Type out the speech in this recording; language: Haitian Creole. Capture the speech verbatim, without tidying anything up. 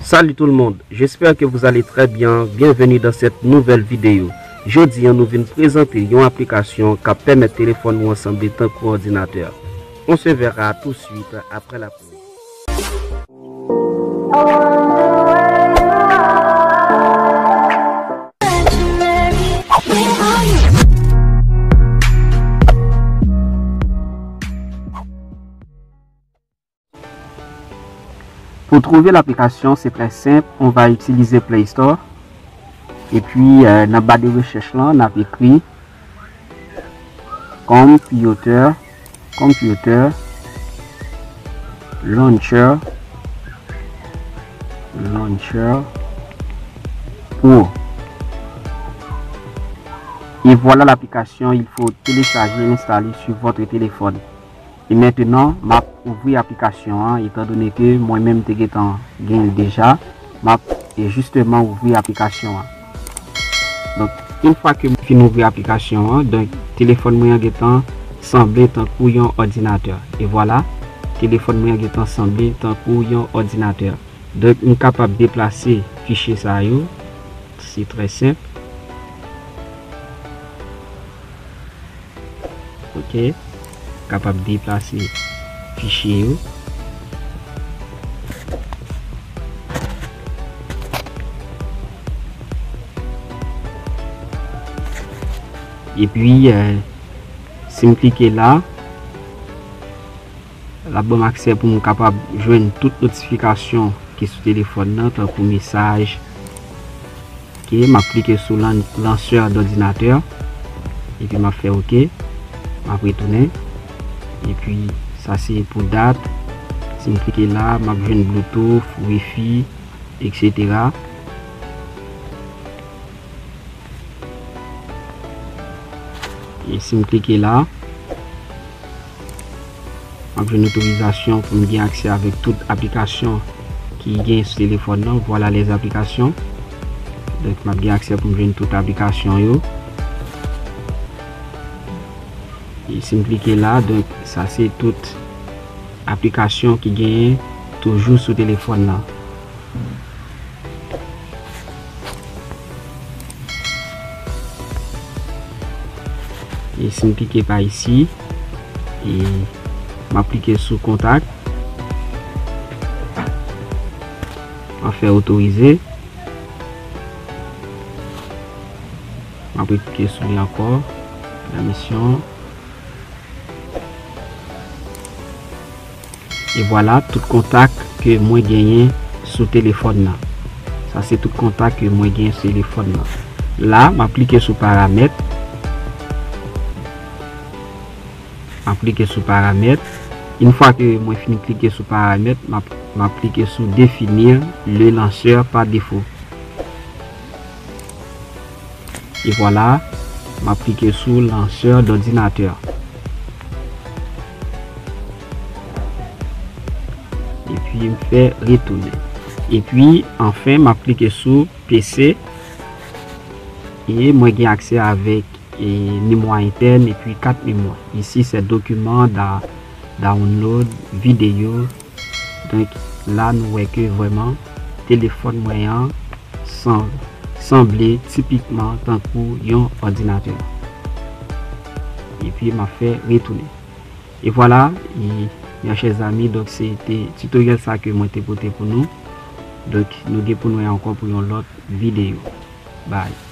Salut tout le monde, j'espère que vous allez très bien. Bienvenue dans cette nouvelle vidéo. Jodi a nou vin prezante yon aplikasyon k ap pèmèt telefòn ou an sanble tankou òdinatè. On se verra tout de suite après la pub. Pou twouve laplikasyon, se trè senp. On va itilize Play Store. Epi, euh, nan ba de rechèch lan, n ap ekri Computer, Computer Launcher, Launcher Pro. Et voilà l'application, il faut télécharger et l'installer sur votre téléphone. E mentenan, m ap ouvri aplikasyon an, etandone ke mwen menm te gentan gen l deja, m ap, e, jisteman ouvri aplikasyon an. Donk, yon fwa ke m fin ouvri aplikasyon an, donk, telefòn mwen an gentan sanble tankou yon òdinatè. E vwala, telefòn mwen an gentan sanble tankou yon òdinatè. Donk, m kapab deplase fichye sa yo. Se trè senp. Ok. Kapab deplase fichye yo. Epi, euh, si m klike la, l ap ban m aksè pou m kapab jwenn tout notifikasyon ki sou telefòn nan, tankou mesaj. Ok, m ap klike sou lan-, lansè dòdinatè, epi m ap fè ok, m ap retounen. Epi, sa se pou dat. Si m klike la, m ap jwenn Bluetooth, Wi-Fi, etsetera. E si m klike la, m ap jwenn otorizasyon pou m gen aksè avèk tout aplikasyon ki gen sou telefòn nan. Voilà les applications. Donk, m ap gen aksè pou m jwenn tout aplikasyon yo. E si m klike la, donk, sa se tout aplikasyon ki genyen toujou sou telefòn nan. E si m klike pa isi, e m ap klike sou kontak. M ap fè otorize. M ap klike sou li ankò. Pèmisyon. E vwala, tout kontak ke mwen genyen sou telefòn nan. Sa se tout kontak ke mwen genyen sou telefòn nan. La, m ap klike sou paramèt. M ap klike sou paramèt. Yon fwa ke mwen fin klike sou paramèt, m ap, m ap klike sou définir le lanceur par défaut. E vwala, m ap klike sou lansè dòdinatè. Epi m fè retounen. Epi, anfen, m ap klike sou P C. E mwen gen aksè avèk, e, memwa entèn epi kat memwa. Ici, c'est document, da-, download, vidéo. Donk, la, nou wè ke vrèman, telefòn mwen an san-, sanble tipikman tankou yon òdinatè. Epi, m ap fè retounen. E vwala, e, mes chers amis, donk, se te tutoriel sa ke mwen te pote pou nou. Donk, nou gen pou nou wè ankò pou yon lòt videyo. Bye.